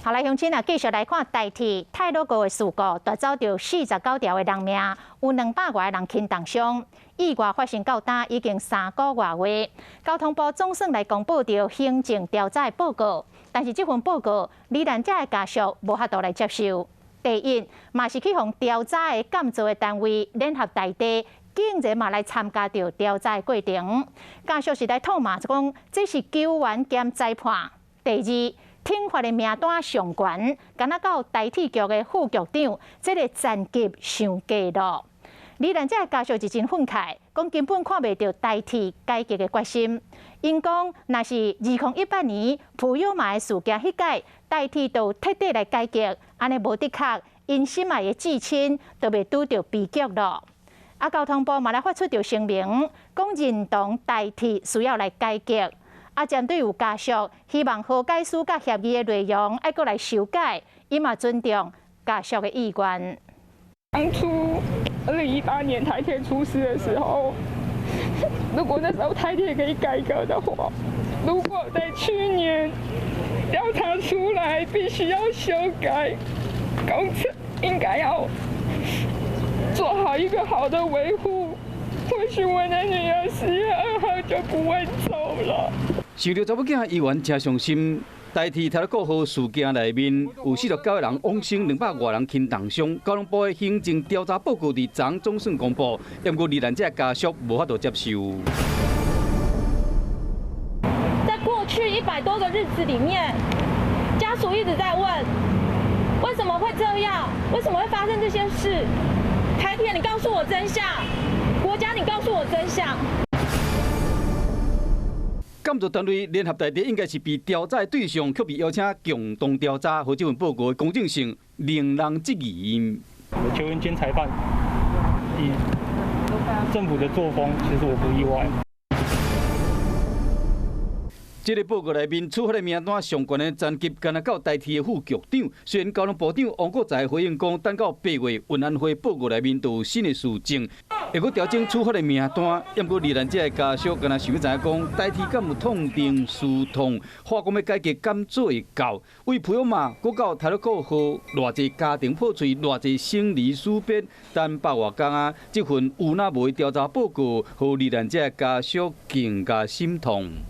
好來，鄉親啊，繼續來看台鐵太魯閣的事故，奪走著49條的人命，有200外個人輕重傷。意外發生到今已經3個外月，交通部總算來公布著行政調查的報告，但是這份報告，罹難者的家屬無法度來接受。第一，嘛是去予調查的監造的單位聯合大地，竟然嘛來參加著調查的過程。家屬是來痛罵，就講這是球員兼裁判。第二，懲罰的名單上懸，敢若到台鐵局的副局長，這個層級傷低咯。罹難者的家屬就真憤慨，講根本看袂著台鐵改革的決心。𪜶講，若是2018年蒲悠瑪的事件彼擺，台鐵就徹底來改革，按呢無的確，𪜶心愛的至親就袂拄著悲劇咯。啊，交通部嘛來發出著聲明，講認同台鐵需要來改革。啊，針對有家屬希望和解書佮協議的內容愛閣來修改，伊嘛尊重家屬的意願。當初2018年台鐵出事的時候，如果那時候台鐵可以改革的話，如果在去年調查出來必須要修改工程，應該要做好一個好的維護，或許我的女兒10月2號就不會走了。想著查某囝猶原誠傷心，台鐵太魯閣號事件內面有49個人往生，200外人輕重傷。交通部的行政調查報告佇昨總算公布，毋過罹難者家屬無法度接受。在過去100多個日子裡面，家屬一直在問，為什麼會這樣？為什麼會發生這些事？台鐵，你告訴我真相！國家，你告訴我真相！監造單位聯合大地應該是被調查的對象，卻被邀請共同調查，予這份報告的公正性令人質疑。邱文堅裁判以政府的作風，其實我不意外。這個報告內面處罰的名單上懸的層級，敢若到台鐵的副局長。雖然交通部長王國材回應講，等到8月運安會報告內面就有新的事證，會閣調整處罰的名單。毋過罹難者的家屬敢若想欲知影講，台鐵敢有痛定思痛，話講欲改革敢做會到？為蒲悠瑪，閣到太魯閣號偌濟家庭破碎，偌濟生離死別，等百外工啊！這份有若無的調查報告，予罹難者的家屬更加心痛。